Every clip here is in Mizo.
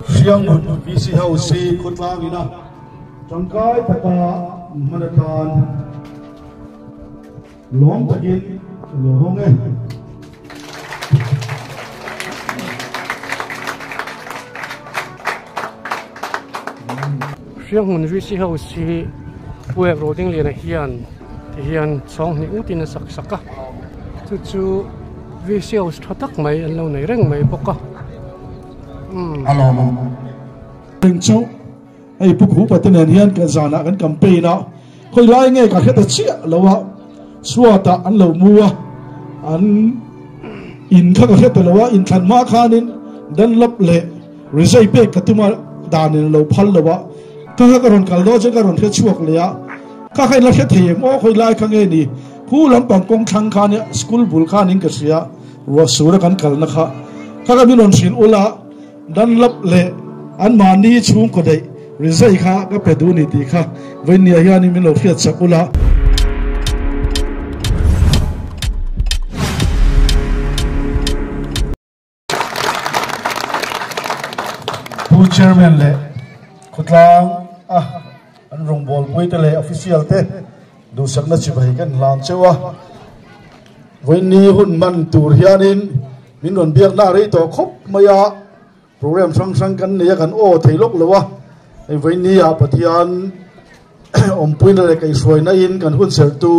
Hrianghmun VC House hi khawtlang ina tangkai taka hman atan lawm takin ka lo hawng e. Hrianghmun VC House hi Pu Ek Rodingliana hian ti hian chhawng hnih ngawtin a sak sak a, chu chu VC House tha tak mai an lo nei reng mai bawk a. Umm. A lawmawm reng chu hei Pu Khupa te nen hian kan zanah kan campaign a, khawi lai nge ka hre ta chiah lo a, chhuatah an lo mu a, an in kha ka hre ta lo a, inthlan hma khanin Dunlop leh Rizai pek ka tum a, danin a lo phal lo a, ka kha ka rawn kal dawn chuan ka rawn hre chhuak leh a, ka kha in la hre thei em aw khawi lai kha nge ni, khu lampang kawng thlang khan school bul khanin ka hria. Ruah sura kan kalna kha kha ka min rawn hrilh ula, Dunlop leh anmahni chhungkaw daih rizai kha ka pe duh ni tih kha vawinia hianin min lo hriat chak ula. Pu Chairman leh khawtlang a an rawngbawlpui te leh official te duhsakna chibai kan hlan cheu a. Vawiinni hun hman tur hianin min rawn biakna a rei tawh khawp mai a, program hrang hrang kan nei a, kan aw thei lawk lo a. Hei vawiinni ah Pathian awmpuina leh kaihhruaina in kan hun serhtu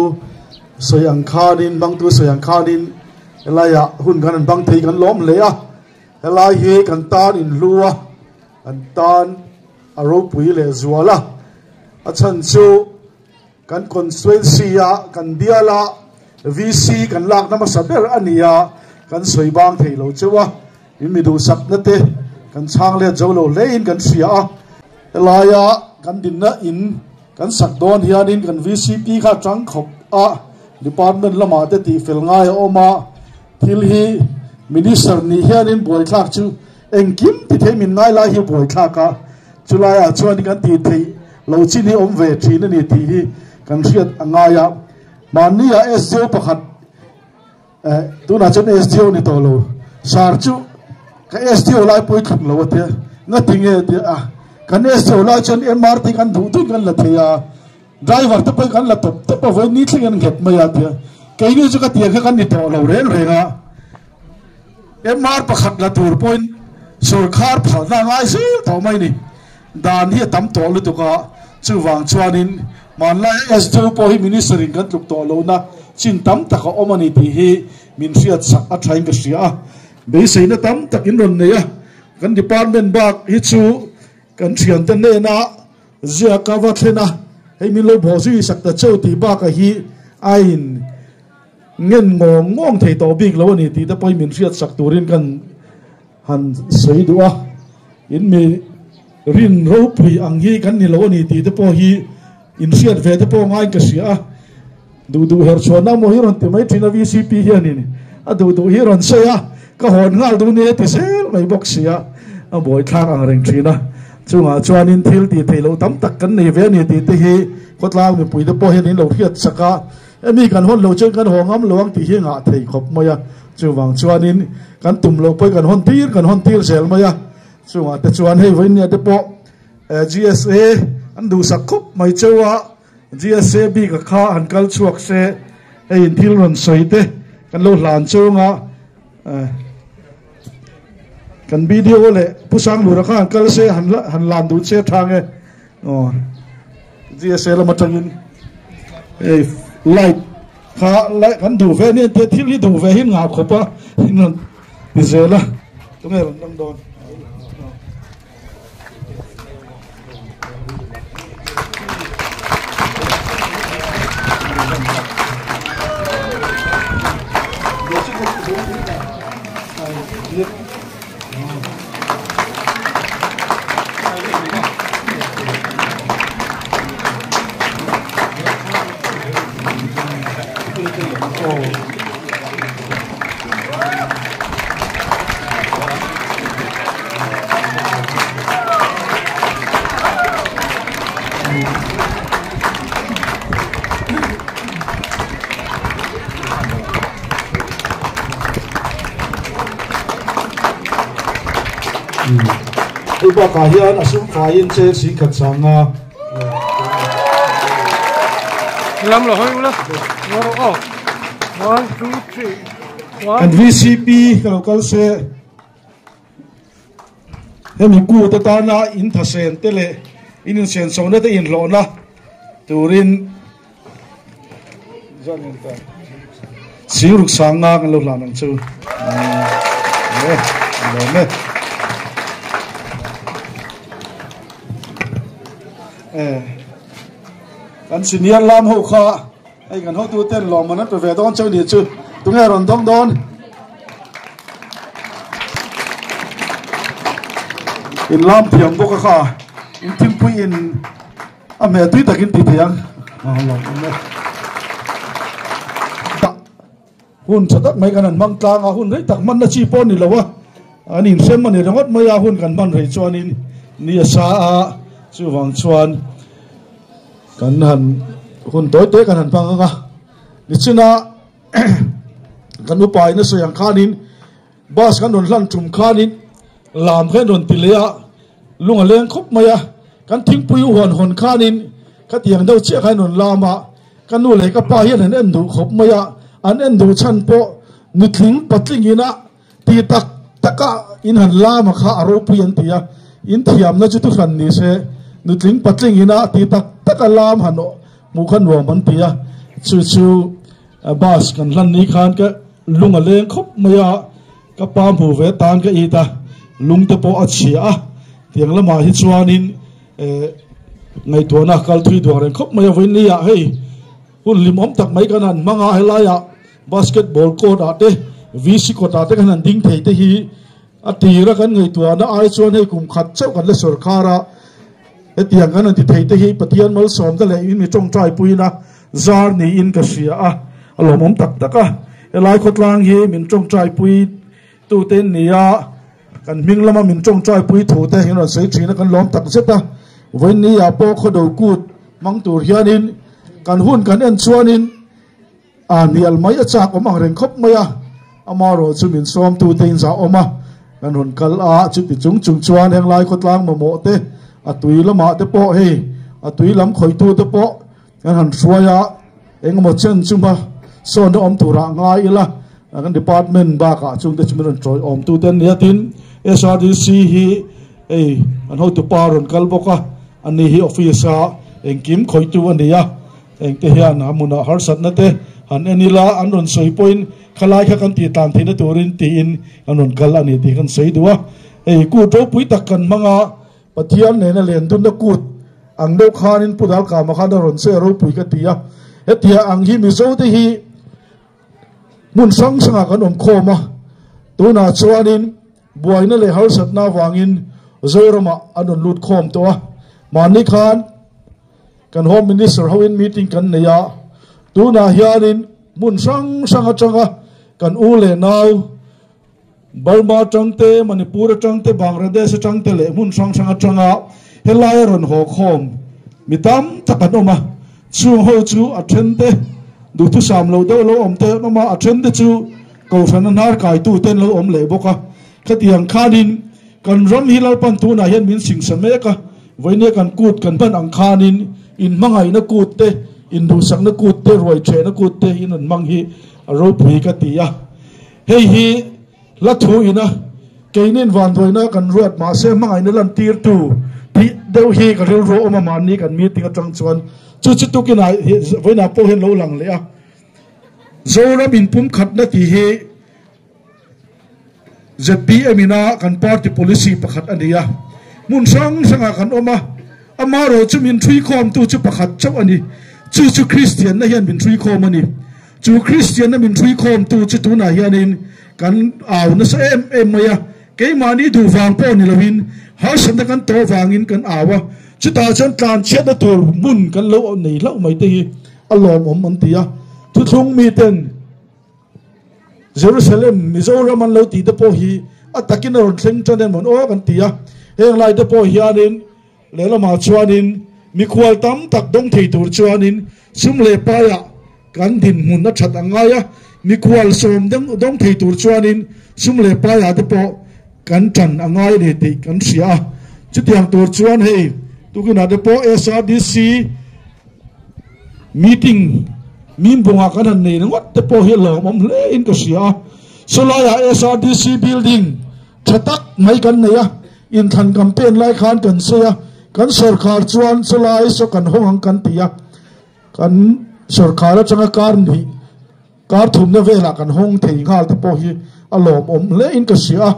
sawi ang khanin, hmangtu sawi ang khanin helaiah hun kan han hmang thei kan lawm hle a. Helai hi kan tan inhlu a, kan tan a ropui leh zual a, a chhan chu Kan constituency a kan bial a VC kan lakna hmasa ber a ni a, kan sawi bang thei lo cheu a, in mi duhsakna te kan chhang let zo lo hle in kan hria a. Helaia kan dinna in kan sak dawn hianin kan VCP kha tang khawp a, department lamah te tih fel ngai a awm a, thil hi minister nih hianin buaithlak chu engkim ti thei min ngai lai hi buaithlak a, chulaiah chuan kan tih theih Lo chin hi awm ve thin a ni tih hi kan hriat a ngai a. Mahni ah SDO pakhat eh tunah chuan SDO ni tawh lo. Sar chu ka SDO lai pawh i thluk lo a tia. Ngati nge a tia a. Kan SDO lai chuan MRT kan duh duh in kan la thei a. Driver te pawh kan la tawp tawp a vawi ni thleng an nghet mai a tia. Keini chu ka tiang kha kan ni tawh lo reng reng a. MR pakhat la tur pawhin sorkar phalna a ngai zel tawh mai ni. Dan hi a tam tawh lutuk a, chuvang chuanin hmanlai SDO pawh hi Minister in kan tluk tawh lohna chin tam tak a awm a ni tih hi min hriat sak a thain ka hria a. Beiseina tam tak in rawn nei a, kan department bak hi chu kan thiante hnena ziak a va thlen a, hei min lo bawh zui sak ta cheu tih bakah hi a in ngen ngawng ngawng thei tawh bik lo a ni tih te pawhin min hriat sak turin kan Han sawi duh a, in mi rin ropui ang hi kan ni lo a ni tih te pawh hi in hriat ve te pawh ngaiin ka hria a. Duh duh her chhuahna maw hi rawn ti mai thin a VCP hianin a duh duh hi rawn sawi a, ka hawn nghal duh nia ti zel mai bawk si a, a buaithlak ang reng thin a. Chungah chuanin thil tih theih loh tam tak kan nei ve a ni tih te hi khawtlang mipui te pawh hian in lo hriat chak a. Hemi kan hawn lo chuan kan haw ngam lo ang tih hi ngah thei khawp mai a, chuvang chuanin kan tum loh pawhin kan hawn tir kan hawn tir zel mai a, chungah te chuan hei vawinia te pawh GSA an duhsak khawp mai cheu a, GSA bik a kha han kal chhuak se hei in thil rawn sawi te kan lo hlan chung a, kan BDO leh Pu Sanglura kha han kal se han lan duh che thang e. Aw GSA lam atangin hei light kha light kan duh ve ania tia thil hi duh ve hi ngah khawp a in rawn ti zel a tunge rawn dang dawn. Hei bakah hian a sum faiin cheng 10,000 sanga. Lam lo hawi ula. Aw. 1 2 3. Kan VCP ka lo kal se. Hemi kut atana in thasen te leh in insenchawhna te inhlawhna turin Sing ruk sang nga kan lo hlan ang chu. Lawm e. Kan senior lam ho kha hei kan hotu ten lawm an pe ve dawn cheu ni chu. Tunge rawn dawng dawn? In lam thiam bawk a kha in thingpui in A hmel tui takin ti thei ang. Hun tha tak mai kan han hmang tlang a, hun rei tak hmanna chi pawh a ni lo a, an inhrem a ni ringawt mai a, hun kan hman rei chuanin ni a sa a, chuvang chuan kan han hun tawi te kan han hmang ang a, nichina kan upa in a sawi ang khanin Bus kan rawn hlan tum khanin lam kha an rawn ti leh a, lung a leng khawp mai a, kan thingpui huan hawn khanin khatiang deuh chiah kha an rawn lam a, ka nu leh ka pa hian an en duh khawp mai a, an en duh chhan pawh nutling patling ina ti tak taka in han lam a kha a ropui an ti a, in thiamna chu thuhran ni se nutling patling ina ti tak taka lam han hmuh kha nuam an ti a, chu chu bus kan hlan ni khan ka. Lung a leng khawp mai a, ka pa hmu ve tan ka it a, lung te pawh a chhia a, tiang lamah hi chuanin eh ngaihtuahna kal thui duang reng khawp mai a, vawiin ah hei hun hlimawm tak mai kan han hmang a, helaiah basketball court ah te VC court ah te kan han ding thei te hi a tira kan ngaihtuahna ai chuan hei kum khat chauh kan la sawrkhar a, hetiang kan han ti thei te hi Pathian malsawmna leh in mi tawngtai puiin a zar niin ka hria a, a lawmawm tak tak a, helai khawtlang hi min tawngtai pui tute in ni a, kan hming lama min tawngtai pui thu te in rawn sawi thin a kan lawm tak zet a, vawiin ah pawh khawdo kut hmang tur hianin kan hun kan en chuanin A hnial mai a chak awm ang reng khawp mai a, amaherawh chu min sawmtute in zah awm a, kan rawn kal a, chuti chung chung chuan henglai khawtlang mamawh te, a tui lamah te pawh hei a tui lam khawihtu te pawh kan han hruai a, engemaw chen chu hma sawn na awm turah ngai ila, kan department bakah chungte chu min rawn tawiawmtute an ni a, tin SRDC hi hei an hotupa a rawn kal bawk a, ani hi office a engkim khawihtu a ni a. Engte hian a hmunah harsatna te han en ila, an rawn sawi pawhin khalai kha kan tih tlan theihna turin tiin an rawn kal a ni tih kan sawi duh a. Hei kut ropui tak kan hmang a, Pathian nena len dunna kut ang deuh khanin Pu Dalkama khan a rawn sawi a ropui ka ti a. Hetia ang hi Mizote hi hmun hrang hrangah kan awm khawm a, tunah chuanin buaina leh harsatna avangin Zoramah an rawn lut khawm tawh a, mahni khan Kan Home Minister hoin meeting kan nei a, tunah hianin hmun hrang hrang atanga kan u leh nau Burma atang te, Manipur atang te, Bangladesh atang te leh hmun hrang hrang atanga helaia rawn haw khawm mi tam tak an awm a. Chung ho chu a then te duhthusam lo deuh lo awm te an awm a, a then te chu Kohhran a hnar kaitu te an lo awm leh bawk a. Khatiang khanin kan ram hi Lalpan tunah hian min singsa mek a. Vawinia kan kut kan hman ang khanin inhmangaihna kut te, induhsakna kut te, ruaichhehna kut te in rawn hmang hi a ropui ka ti a. Hei hi hla thu ina keinin vanduaina kan ruat mahse hmangaihna lantirtu tih deuh hi ka rilru a awm a, mahni kan meeting atang chuan chu chu tukinah vawiinah pawh hian lo lang leh a. Zoram inpumkhatna tih hi ZPM ina kan party policy pakhat a ni a, hmun hrang hrangah kan awm a, amaherawh chu min hruikhawmtu chu pakhat chauh a ni, chu chu Kristianna hian min hruikhawm a ni. Chu Kristianna min hruikhawmtu chu tunah hianin kan au nasa em em mai a, keimahni duh vang pawh ni loin harsatna kan tawh vangin kan au a, chutah chuan tlanchhiatna tur hmun kan lo nei hlauh mai te hi a lawmawm an ti a, thuthlung miten. Jerusalem, Mizoram an lo tih te pawh hi a takin a rawn thleng tan em rawn aw kan ti a. Heng lai te pawh hianin lehlamah chuanin mikhual tam tak dawng thei tur chuanin sum leh paiah kan dinhmun a that a ngai a, mikhual sawm dawng thei tur chuanin sum leh paiah te pawh kan tan a ngai a ni tih kan hria a. Chutiang tur chuan hei tukinah te pawh SRDC meeting Mimbungah kan han nei ringawt te pawh hi lawmawm hle in ka hria a. Sawlaiah SRDC building tha tak mai kan nei a, inthlan campaign lai khan kan sawi a, kan sawrkhar chuan sawlai saw kan hawng ang kan ti a, kan sawrkhar atanga kar hnih kar thumna velah kan hawng thei nghal te pawh hi a lawmawm hle in ka hria a.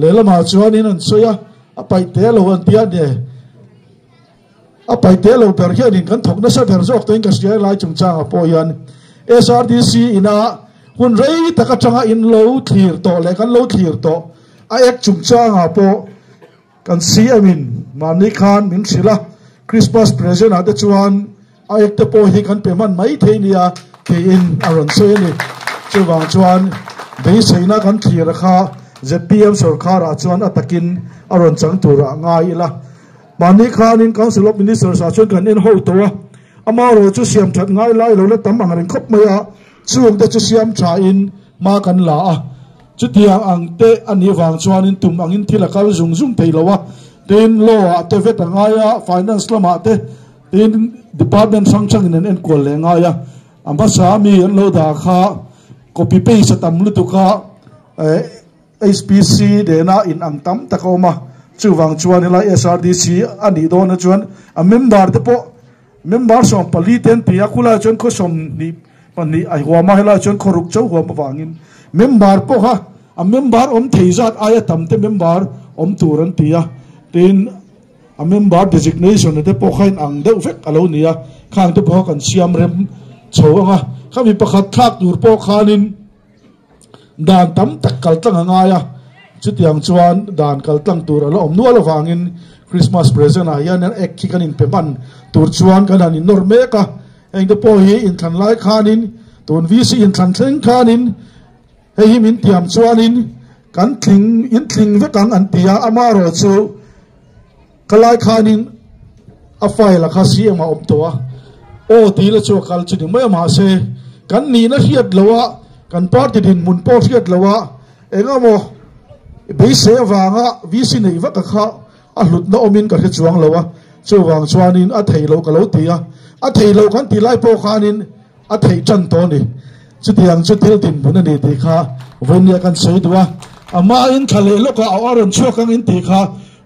Lehlamah chuanin an sawi a, a paih te lo an tia nia. A paite lo ber hianin kan thawk nasa ber zawk tein ka hria lai chungchangah pawh hian SRDC ina hun rei tak atanga in lo thlir tawh leh kan lo thlir tawh a ek chungchangah pawh kan CM in mahni khan min hrilh a, Christmas present ah te chuan a ek te pawh hi kan pe hman mai thei nia tiin a rawn sawi a ni. Chuvang chuan beiseina kan thlir a kha zpm sorkharah chuan a takin a rawn chang turah ngai ila. Mahni khanin Council of Ministers ah chuan kan en ho tawh a, amaherawh chu siam that ngai lai lo la tam ang reng khawp mai a, chung te chu siam tha in hma kan la a, chutiang ang te a nih vang chuanin tum angin thil a kal zung zung thei lo a, tin law ah te vet a ngai a, finance lamah te tin department hrang hrangin an enkual leh ngai a, a hmasa mi an lo dah kha copy paste a tam lutuk a, HPC nena in ang tam tak a awm a, chuvang chuan helai SRDC a nih dawnah chuan a member te pawh member 14 te an ti a, khulaiah chuan khaw 22 a huam a, helaiah chuan khaw ruk chauh huam avangin member pawh kha a member awm thei zat aia tam te member awm tur an ti a, tin a member designation te pawh kha in ang deuh vek a lo ni a, khang te pawh kha kan siam rem chho ang a, khami pakhat thlak tur pawh khanin. Dan tam tak kal tlang a ngai a, chutiang chuan dan kal tlang tur a la awm nual avangin Christmas present ah hian ek hi kan inpe hman tur chuan kan han innawr mek a, engte pawh hi inthlan lai khanin tun VC inthlan thleng khanin hei hi min tiam chuanin kan tling intling vek ang an ti a, amaherawh chu ka lai khanin a file a kha CM a awm tawh a, aw tih la chu a kal chu ni mai a mahse kan nihna hriat loh a, kan party dinhmun pawh hriat loh a, eng emaw beisei avanga VC neih vak a kha a hlutna awmin ka hre chuang lo a, chuvang chuanin a thei loh ka lo ti a, a thei loh kan tih lai pawh khanin a theih tan tawh a ni. Chutiang chu thil dinhmun a ni tih kha vawinia kan sawi duh a, amahin thla leh lawkah a rawn chhuak ang in tih kha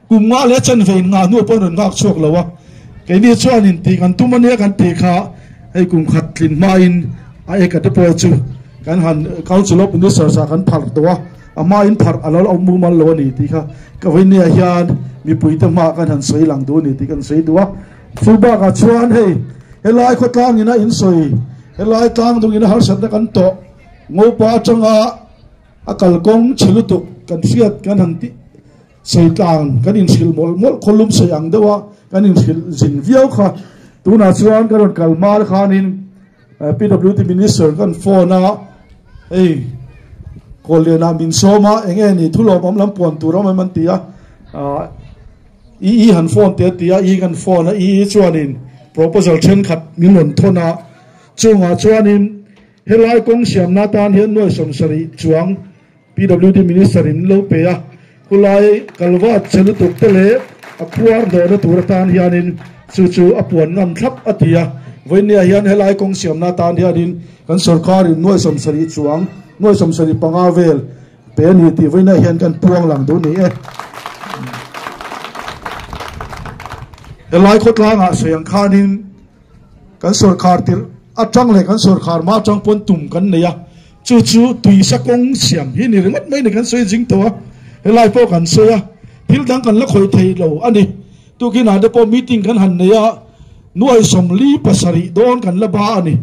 Kum ngah leh chanve in ngah hnu pawh an rawn nghak chhuak lo a, keini chuan in tih kan tum ania kan tih kha hei kum khat tlin hmain a eka te pawh chu kan han Council of Ministers ah kan pharh tawh a, a hmain pharh a lo awm mumal lo a ni tih kha ka vawinia hian mipui te hmaah kan han sawi lang duh a ni tih kan sawi duh a. Chu bakah chuan hei helai khawtlang ina in sawi helai tlang dung ina harsatna kan tawh ngopa atanga a kalkawng chhe lutuk kan hriat kan han tih Saitlang kan inhrilh mawlh mawlh khawlum sawi ang deuh a kan inhrilh zin viau kha. Tunah chuan ka rawn kal hma khanin PWD Minister kan phone a, hei Kawllianah min sawm a, eng nge ni thulawmawm lam puan tur awm em an ti a, EE han phone teh a ti a, EE kan phone a, EE chuanin proposal thenkhat min rawn thawn a, chungah chuanin helai kawng siamna atan hian nuai 70 chuang PWD Minister in lo pe a, khulai kalvat che lutuk te leh a khuar hnawhna tur atan hianin chu chu a puan ngam thlap a ti a. Vawinia hian helai kawng siamna atan hianin kan sorkarin nuai 70 chuang, nuai 75 vel pe a ni tih vawinia hian kan puang lang duh ni e. Helai khawtlangah sawi ang khanin kan sorkar tirh atang leh kan sorkar hma atang pawn tum kan nei a. Chu chu tuisa kawng siam hi ni ringawt mai ni kan sawi zing tawh a, helai pawh kan sawi a, thil dang kan la khawih thei lo a ni. Tukinah te pawh meeting kan han nei a, nuai 47 dawn kan la ba a ni.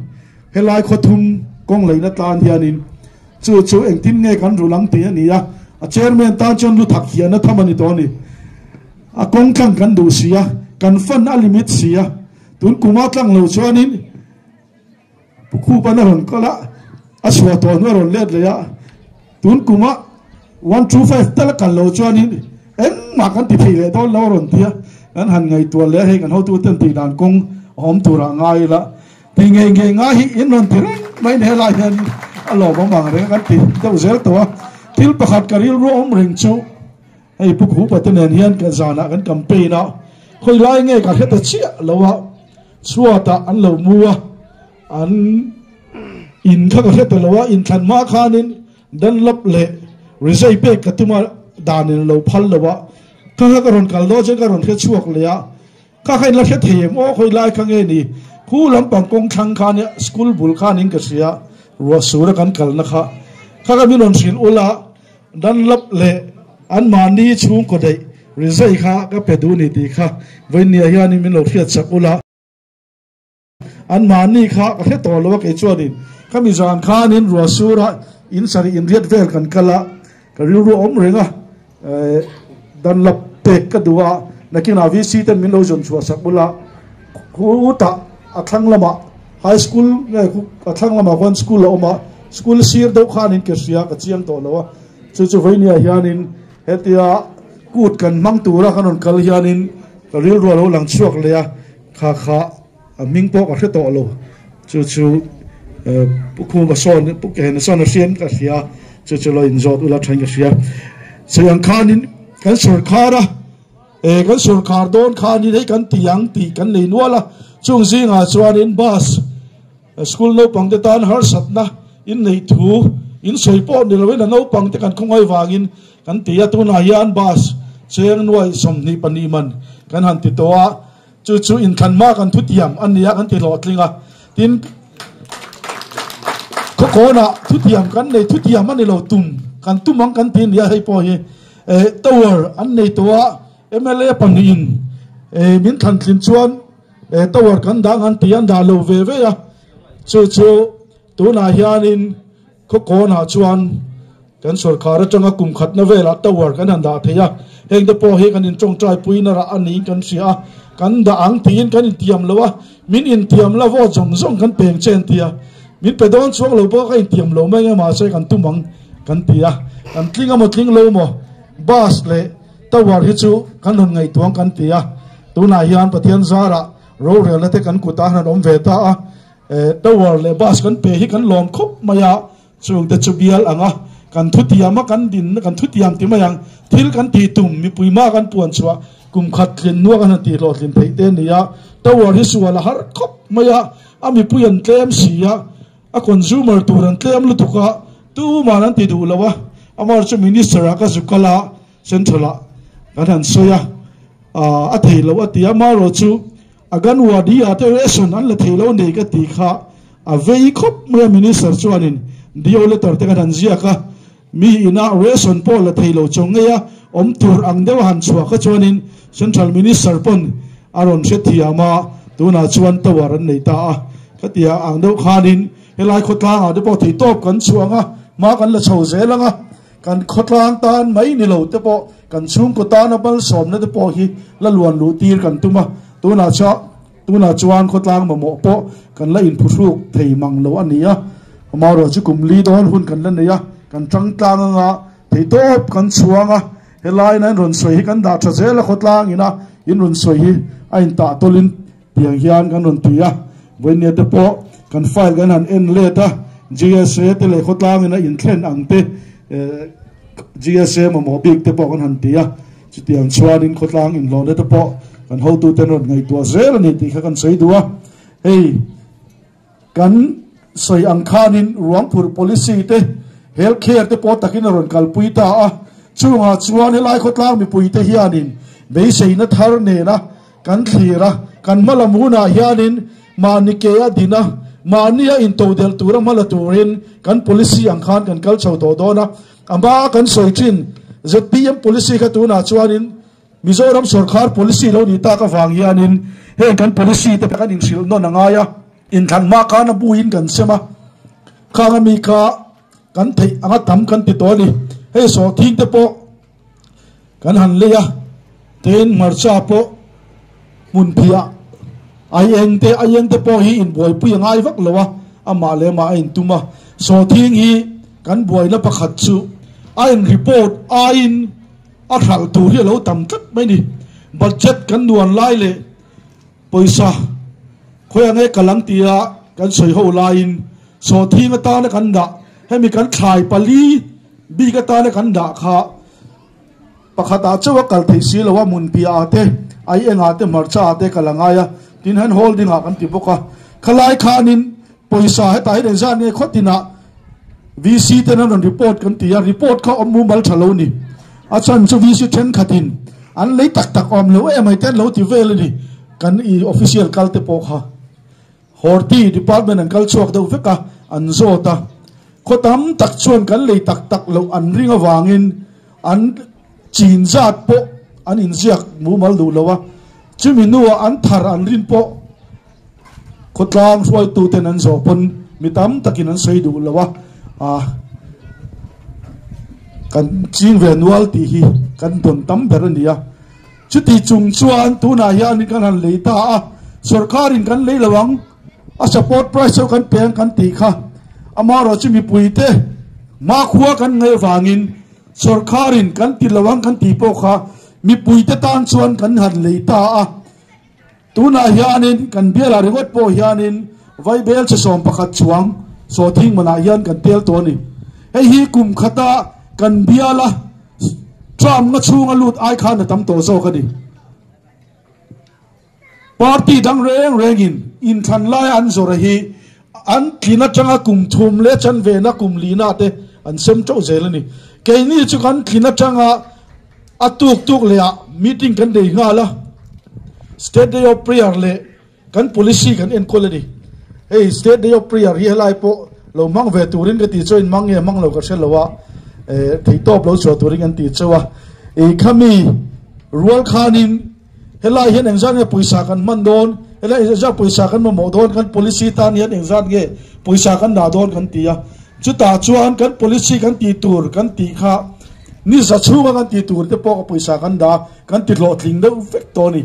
Helai khawthum kawng leina tan hianin chu chu engtin nge kan rul ang tih a ni a, a chairman tan chuan lu thak hian a tham a ni tawh a ni. A kawng tlang kan duh si a, kan fund a limit si a, tun kuma tlang lo chuanin, Pu Khupan a rawn kal a, a chhuah tawh hnu a rawn let leh a, tun kuma 125 tal a kal lo chuanin engmah kan ti thei leh dawn lo a rawn ti a, kan han ngaihtuah leh a, hei kan hotu ten tih dan kawng a awm turah ngai ila ti ngei ngei ngai hi in rawn ti reng mai ni helai hian a lawmawm ang reng a kan ti deuh zel tawh a, thil pakhat ka rilru awm reng chu. Hei Pu Khupa te nen hian ka zanah kan campaign a, khawi lai nge ka hre ta chiah lo a, chhuatah an lo mu a, an in kha ka hre ta lo a, inthlan hma khanin Dunlop leh Rizai pek ka tum a, danin a lo phal lo a, kha kha ka rawn kal dawn chuan ka rawn hre chhuak leh a, kha kha in la hre thei em aw khawi lai kha nge ni, khu lampang kawng thlang khan school bul khanin ka hria, ruah sura kan kalna kha, kha kha min rawn hrilh ula. Dunlop leh anmahni chhungkaw daih rizai kha ka pe duh ni tih kha vawinia hianin min lo hriat chak ula. Anmahni kha ka hre tawh lo a kei chuanin khami zan khanin ruah sura in sarih inriat vel kan kal a, ka rilru awm reng a, Dunlop pek ka duh a, nakinah VC ten min lo zawn chhuah sak ula, khutah a thlang lamah high school nge khu a thlang lamah khuan school a awm a, school sir deuh khanin ke hria ka chiang tawh lo a, chu chu vawinia hianin hetia kut kan hmang tura kan rawn kal hianin ka rilru a lo lang chhuak leh a, kha kha a hming pawh ka hre tawh lo, chu chu Pu Khuma sawn Pu Kehena sawn a hriain ka hria, chu chu lo inzawt ula thain ka hria. Sawi ang khanin kan sawrkhar a. E kan sawrkhar dawn khanin hei kan ti ang tih kan nei nual a, chung zingah chuanin bus school naupang te tan harsatna in neih thu in sawi pawh ni loin a naupang te kan khawngaih vangin kan ti a, tunah hian bus cheng nuai 24 man kan han ti tawh a, chu chu inthlan hma kan thutiam a nia kan ti hlawhtling a, tin khawkawnah thutiam kan nei thutiam a ni lo tum kan tum ang kan ti a nia hei pawh hi. Tower an nei tawh a, mla pahnihin min thlan tlin chuan tower kan dang an ti an dah lo ve ve a, chu chu tunah hianin khawkawnah chuan kan sorkar atanga kum khatna velah tower kan han dah thei a, heng te pawh hi kan intawngtai puina rah a niin kan hria a, kan dah ang tiin kan intiam lo a, min intiam la vote zawng zawng kan peng che an ti a, min pe dawn chuang lo pawh ka intiam lo mai nge mahse kan tum ang. Kan ti a, kan tling a maw tling lo maw bus leh tower hi chu kan rawn ngaihtuang kan ti a, tunah hian Pathian zarah rorelna te kan kutah han awm ve ta a, tower leh bus kan pe hi kan lawm khawp mai a, chungte chu bial ang a, kan thutiam a kan din kan thutiam ti mai ang, thil kan tih tum mipui hma kan puan chhuah kum khat tlin nuak an han tih hlawhtlin theih te a ni a, tower hi sual a har khawp mai a, a mipui an tlem si a. A consumer tur an tlem lutuk a, tuman an ti duh lo a, amah chu minister ah ka zu kal a, central ah kan han sawi a, a thei lo a ti a, amaherawh chu Aganwadi ah te ration an la thei lo nei ka ti kha a vei khawp mai a, minister chuanin DO letter te kan han ziak a, mi ina ration pawh la thei lo chaw ngei a, awm tur ang deuh a han chhuah kha chuanin central minister pawn a rawn hrethiam a, tunah chuan tower an nei ta a. Khatia ang deuh khanin helai khawtlangah te pawh theihtawp kan chhuang a, hma kan la chho zel ang a, kan khawtlang tan mai ni lo te pawh kan chhungkaw tana malsawmna te pawh hi la luan luh tir kan tum a, tunah chuan tunah chuan khawtlang mamawh pawh kan la inphuhruk thei mang lo a ni a, amaherawh chu kum li dawn hun kan la nei a, kan tang tlang anga theihtawp kan chhuang a, helai in a rawn sawi hi kan dah tha zel a khawtlang ina in rawn sawi hi a intah tawlin Tiang hian kan rawn ti a, vawinia te pawh kan file kan han en let a, GSA te leh khawtlangin a inthlen ang te, GSA mamawh bik te pawh kan han ti a, chutiang chuanin khawtlang inhlawhna te pawh kan hotuten rawn ngaihtuah zel a ni tih kha kan sawi duh a. Hei kan sawi ang khanin ruangphurh policy te, health care te pawh takin a rawn kalpui ta a, chungah chuan helai khawtlang mipuite hianin beiseina thar nena Kan thlir a, kan hma lam hunah hianin mahni ke a din a, mahni a intodelh tura hma la turin kan policy ang khan kan kal chho tawh dawn a. A hmaa kan sawi thin zpm policy kha tunah chuanin Mizoram sawrkhar policy lo nih tak avang hianin heng kan policy te kan inhrilh nawn a ngai a, inthlan hma khan a buin kan sem a, khang ami kha kan theih anga tam kan ti tawh a ni. Hei sawhthing te pawh Kan han lei a, tin hmarcha pawh hmun phiah aieng te aieng te pawh hi inbuaipui a ngai vak lo a, amah leh amah a intum a. Sawhthing hi kan buaina pakhat chu a in report aiin a hralh tur hi a lo tam tlat mai ni. Budget kan nuan lai leh pawisa khawi ang e kal ang tia kan sawi ho laiin sawhthing atana kan dah hemi kan thlai pali bik atana kan dah kha. Pakhatah chauh a kal theih si lo a, hmunphiah ah te, aieng ah te, hmarcha ah te kal a ngai a, tin hand holding ah kan ti bawk a. Khalai khanin pawisa hetah hian engzat nge khawtinah VC ten an rawn report kan ti a, report kha awm mumal tha lo ni. A chhan chu VC thenkhatin an lei tak tak awm lo em ai te an lo ti vel a ni, kan i official kal te pawh kha. Horti department an kal chhuak deuh vek a, an zawt a. Khaw tam tak chuan kan lei tak tak loh an ring avangin an chin zat pawh an inziak mumal duh lo a, chumi hnuah an thar an rin pawh khawtlang hruaituten an zawh pawn mi tam takin an sawi duh lo a, ah kan ching ve nual tih hi kan dawn tam ber a ni a. Chuti chung chuan tunah hian kan han lei ta a, sorkarin kan lei lo ang, a support price chu kan pe ang kan tih kha. Amaherawh chu mipuite hmakhua kan ngaih avangin sorkarin kan ti lo ang kan tih pawh kha mipuite tan chuan kan han lei ta a. Tunah hianin kan bialah ringawt pawh hianin Vaibel che 11 chuang sawhthing manah hian kan tel tawh a ni. Hei hi kum khata kan biala Trump nga chhunga lut ai khan a tam tawh zawk a ni. Party dang reng rengin inthlan laia an zawrh hi an tlin atanga kum thum leh chanvena kum lina te an sem teuh zel a ni. Keini chu kan tlin atanga a tuk tuk leh ah meeting kan nei nghal a, State Day of Prayer leh kan policy kan enkawl a ni. Hei State Day of Prayer hi helai pawh lo hmang ve turin ka tih chuan in hmang nge hmang lo ka hre lo a, theihtawp lo chhuah turin kan tih chauh a. I khami rual khanin Helai hian engzat nge pawisa kan hman dawn, helai engzat pawisa kan mamawh dawn, kan policy tan hian engzat nge pawisa kan dah dawn kan ti a. Chutah chuan kan policy kan tih tur kan tih kha ni za chhunga kan tih tur te pawh pawisa kan dah a, kan ti hlawhtling deuh vek tawh a ni.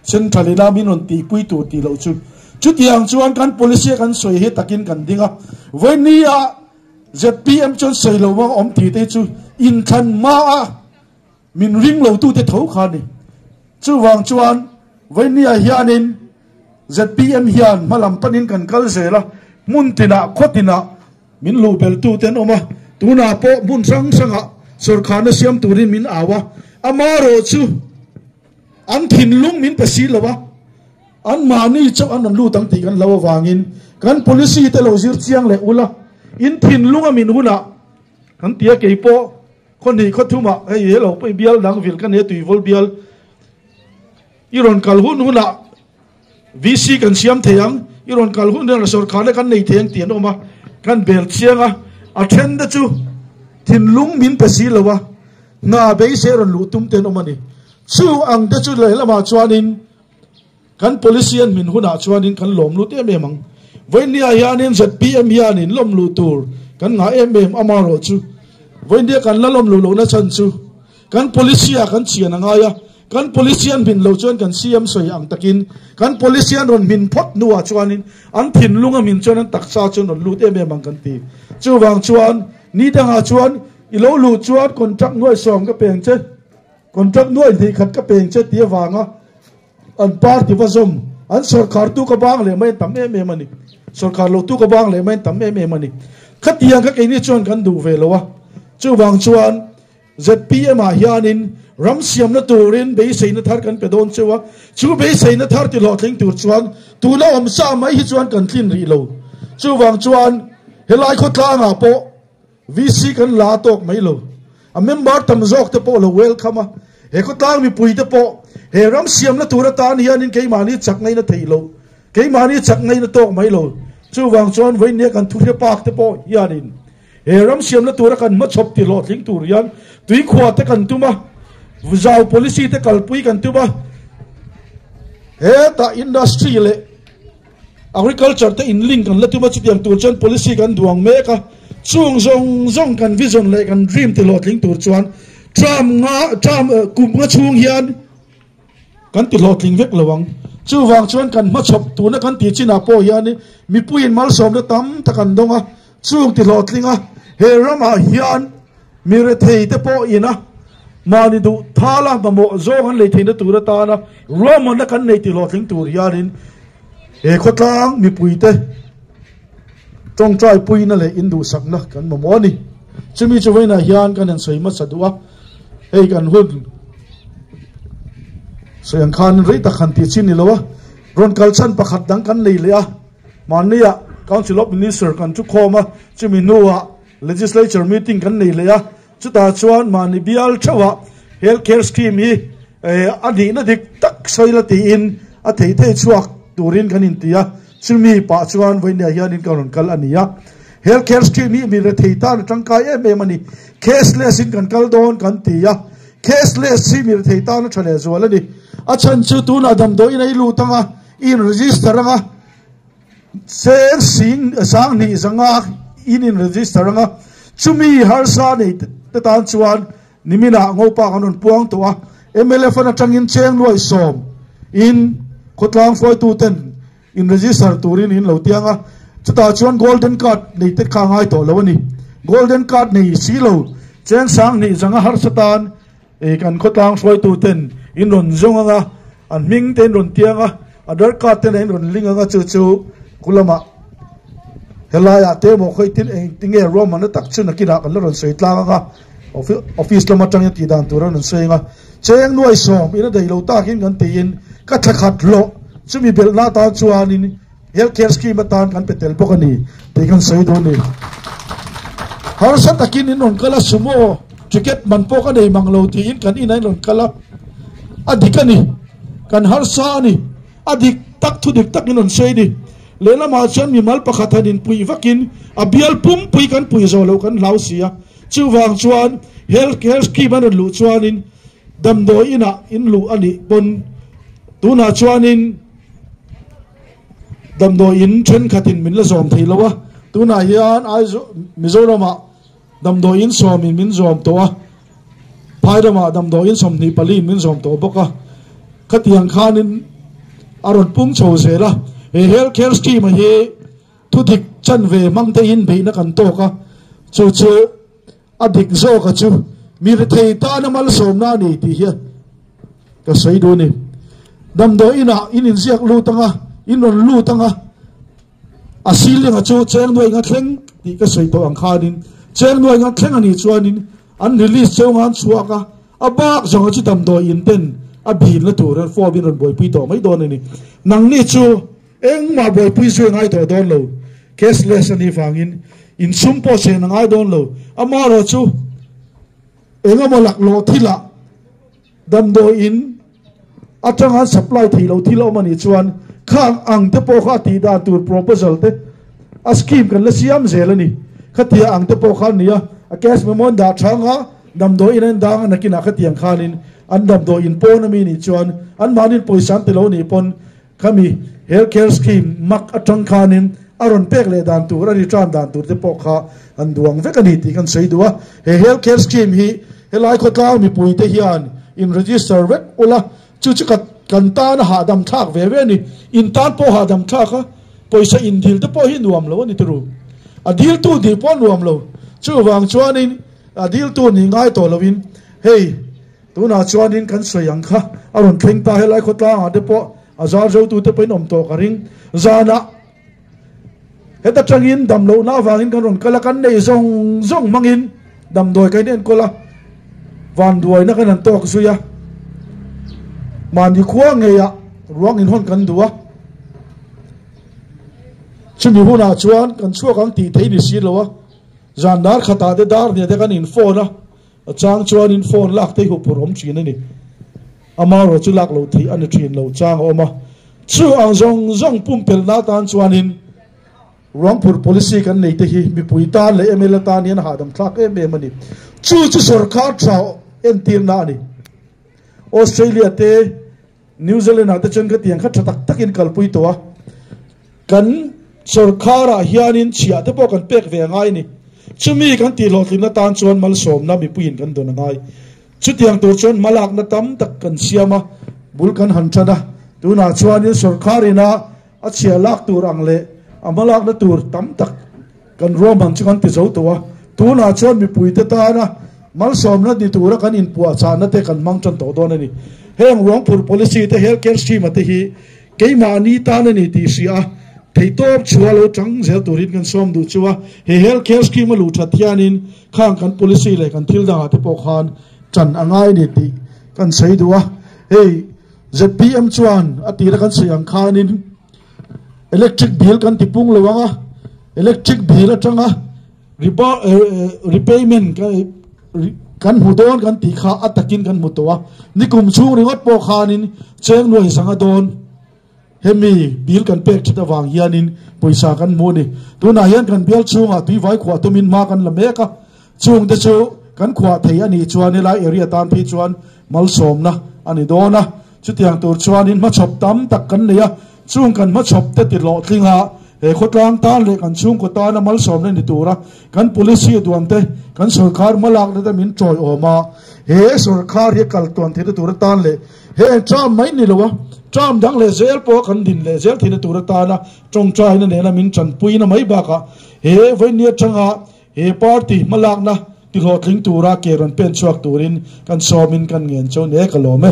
Central ina min rawn tihpui tur tih loh chu. Chutiang chuan kan policy a kan sawi hi takin kan ding a. Vawinia zpm chuan sawi lo vang awm tih te chu inthlan hma a. Min ring lo tute tho kha a ni. Chuvang chuan Vainia hianin zpm hian hmalam panin kan kal zel a, hmun tinah khaw tinah min luh bel tute an awm a, tunah pawh hmun hrang hrangah sawrkharna siam turin min au a, amaherawh chu an thinlung min pe si lo a, anmahni chauh an rawn lut ang tih kan hlau avangin kan policy te lo zir chiang leh ula, in thinlunga min hunah kan ti a, keipawh. Khaw hnih khaw thumah hei he lo pawh i bial dang vil ka nia tuivawl bial i rawn kal hun hunah VC kan siam thei ang i rawn kal hun hunah sawrkharna kan nei thei ang tih an awm a kan bel chiang a a then te chu thinlung min pe si lo a hna beisei rawn luh tum te an awm a ni chu ang te chu lehlamah chuanin Kan policy an hmin hunah chuanin kan lawm lut em em ang. Vawinia hianin zpm hianin lawm luh tur kan ngah em em amaherawh chu vawinia kan la lawm luh lohna chhan chu kan policy ah kan chian a ngai a, kan policy an hmin loh chuan kan CM sawi ang takin kan policy an rawn hmin phawt hnuah chuanin an thinlung a hmin chuan an taksa chu an rawn lut em em ang kan ti. Chuvang chuan ni dangah chuan i lo luh chuan contract nuai sawm ka peng che, contract nuai hnih khat ka peng che tih avanga An party va zawm, an sawrkhar tu ka bang leh mai an tam em em a ni. Sawrkhar lo tu ka bang leh mai an tam em em a ni. Khatiang kha keini chuan kan duh ve lo a. Chuvang chuan zpm ah hianin ram siamna turin beiseina thar kan pe dawn cheu a. Chu beiseina thar ti hlawhtling tur chuan tuna awm sa mai hi chuan kan tlin rih lo. Chuvang chuan helai khawtlangah pawh VC kan la tawk mai lo. A member tam zawk te pawh lo welcome a. He khawtlang mipui te pawh he ram siamna tur atan hianin keimahni chak ngaihna theih lo, keimahni chak ngaihna tawk mai lo. Chuvang chuan vawinia kan thu hre pak te pawh hianin he ram siamna tura kan hmachhawp ti hlawhtling tur hian tuikhua te kan tum a, zau policy te kalpui kan tum a. Hetah industry leh Agriculture te in link kan la tum a, chutiang tur chuan policy kan duang mek a, chung zawng zawng kan vision leh kan dream ti hlawhtling tur chuan term nga term kum nga chhung hian kan ti hlawhtling vek lo ang. Chuvang chuan kan hmachhawp tuna kan tih chinah pawh hian mipuiin malsawmna tam tak an dawng a, chung ti hlawhtling a, he ramah hian mi rethei te pawh ina mahni duh thala mamawh zawng an lei theihna tur atana ruahmanna kan nei ti hlawhtling tur hianin he khawtlang mipuite tawngtai puina leh induhsakna kan mamawh a ni. Chumi chu vawiinah hian kan han sawi hmasa duh a. Hei kan hun sawi ang khan rei tak han tih chin ni lo a, rawn kal chhan pakhat dang kan nei leh a, mahnia Council of Minister kan thu khawm a, chumi hnuah Legislature meeting kan nei leh a, chutah chuan mahni bial theuhah Health Care Scheme hi a nihna dik tak sawi la tiin a thei thei chhuak turin kan inti a, chumi pah chuan vawinia hianin ka rawn kal a ni a. Health Care Scheme hi mi rethei tan a tangkai em em a ni. Cashless in kan kal dawn kan ti a, cashless hi mi rethei tan a tha leh zual a ni. A chhan chu tunah damdawiin a i lut ang a, i in register ang a, Cheng sing sanghnih zanga in in register anga chumi harsa nei te tan chuan niminah ngopa kan rawn puang tawh a, mlf an atangin cheng nuai sawm in khawtlang hruaitu ten in register turin in lo tiang a, chutah chuan golden card nei te kha ngai tawh lo a ni. Golden card nei si lo cheng sanghnih zanga harsa tan Ih kan khawtlang hruaitu ten in rawn zawng anga, an hming te in rawn tiang a, Aadhaar card te nen in rawn link anga chu chu kulamah helaiah te emaw khawi tin eng tinge ruahmanna tak chu nakinah kan la rawn sawi tlang anga office lam atangin tih dan tur an rawn sawi anga cheng nuai sawm in a daih lo takin kan tiin ka thla khat hlawh chumi belhna atan chuanin Health care scheme atan kan pe tel bawk a ni tih kan sawi duh a ni. Harsa takin in rawn kal a, sumo ticket man pawh ka nei mang lo tiin kan inah in rawn kal a, a dik a ni, kan harsa a ni, a dik tak thu dik tak in rawn sawi a ni. Lehlamah chuan mimal pakhat han inpuih vakin a bial pumpui kan puih zawh loh kan hlau si a, chuvang chuan health care scheme an rawn luh chuanin damdawi inah in luh a nih pawn tunah chuanin, Damdawi in thenkhatin min la zawm thei lo a, tunah hian Aizawl Mizoramah damdawi in sawmin min zawm tawh a, phai ramah damdawi in 24 in min zawm tawh bawk a, khatiang khanin a rawn pung chho zel a, he health care scheme hi thudik chanve hmang te in beihna kan tawk a, chu chu a dik zawka chu mi rethei tana malsawmna a ni tih hian ka sawi duh a ni. Damdawi inah in inziak lut anga, in rawn lut anga, a ceiling a chu cheng nuai nga thleng tih ka sawi tawh ang khanin cheng nuai nga thleng a nih chuanin an release cheu nga an chhuak a, a bak zawng a chu damdawi in ten a bilna tur an form in rawn buaipui tawh mai dawn a ni. Nangni chu Engmah buaipui zui a ngai tawh dawn lo, cashless a nih vangin insum pawh chen a ngai dawn lo. Amaherawh chu engemaw laklawh thilah damdawi in atanga an supply thei lo thil a awm a nih chuan khang ang te pawh kha a tih dan tur proposal te a scheme kan la siam zel a ni. Khatia ang te pawh kha a ni a, a cash memo an dah tha anga damdawi in an dang a nakinah khatiang khanin an damdawi in pawn ami nih chuan anmahniin pawisa an ti lo nih pawn Khami Health Care Scheme mak atang khanin a rawn pek leh dan tur, a return dan tur te pawh kha an duang vek a ni tih kan sawi duh a. He Health Care Scheme hi helai khawtlang mipui te hian in register vek ula, chu chu kan tan a hahdam thlak ve ve a ni. In tan pawh hahdam thlak a, pawisa in dil te pawh hi nuam lo a ni turu. A diltu nih pawh nuam lo. Chuvang chuanin a diltu nih ngai tawh loin hei, Tunah chuanin kan sawi ang kha a rawn thleng ta, helai khawtlangah te pawh a zar zotute pawhin awm tawh ka ring. Zanah heta tangin damlohna avangin kan rawn kal a, kan nei zawng zawng hmangin damdawi kan enkawl a, vanduaina kan han tawk zui a, mahni khua ngeiah ruang inhawn kan duh a, chumi hunah chuan kan chhuak ang tih theih ni si lo a, zan dar khatah te dar hniah te kan in phone a. A chang chuanin phone lak te hi huphurh awm thin a ni. Amaherawh chu lak loh theih a ni thin lo chang a awm a. Chu ang zawng zawng pumpelhna atan chuanin ruangphurh policy kan nei te hi mipui tan leh mla tan hian a hahdam thlak em em a ni. Chu chu sorkar tha entirna a ni. Australia te, New Zealand ah te chuan khatiang kha tha tak takin kalpui tawh a. Kan sorkharah hianin chhiah te pawh kan pek ve a ngai a ni. Chumi kan tih hlawhtlinna tan chuan malsawmna mipuiin kan dawn a ngai. Chutiang tur chuan hmalakna tam tak kan siam a, bul kan han tan a. Tunah chuanin sorkharina a chhiah lak tur ang leh a hmalakna tur tam tak kan ruahman chu kan ti zo tawh a. Tunah chuan mipuite tana malsawmna ni tura kan inpuahchahna te kan hmang tan tawh dawn a ni. Heng ruangphur policy te, health care scheme te hi Keimahni tan a ni tih hria a, theihtawp chhuah lo chang zel turin kan sawm duh chu a. He health care scheme a luh that hianin khang kan policy leh kan thil dangah te pawh khan chan a ngai ni tih kan sawi duh a. Hei zpm chuan a tira kan sawi ang khanin electric bill kan ti pung lo ang a, electric bill atanga repayment kan hmu dawn kan tih kha a takin kan hmu tawh a. Nikum chhung ringawt pawh khanin cheng nuai zanga dawn. Hemi bill kan pek that avang hianin pawisa kan hmu a ni. Tunah hian kan bial chhungah tuivai khuah tumin hma kan la mek a, chungte chu kan khuah thei a nih chuan helai area tan phei chuan malsawmna a ni dawn a. Chutiang tur chuanin hmachhawp tam tak kan nei a, chung kan hmachhawp te ti hlawhtlinga he khawtlang tan leh kan chhungkaw tana malsawmna ni tura kan policy duante kan sorkar hmalakna te min tawiawm a, he sorkar hi kal tuan theihna tur atan leh Heng term mai ni lo a, term dang leh zel pawh kan din leh zel theihna tur atana tawngtaina nena min tanpuina mai bakah he vawiin atanga he party hmalakna tihlawhtling tura ke rawn pen chhuak turin kan sawmin kan ngen chu nia ka lawm e.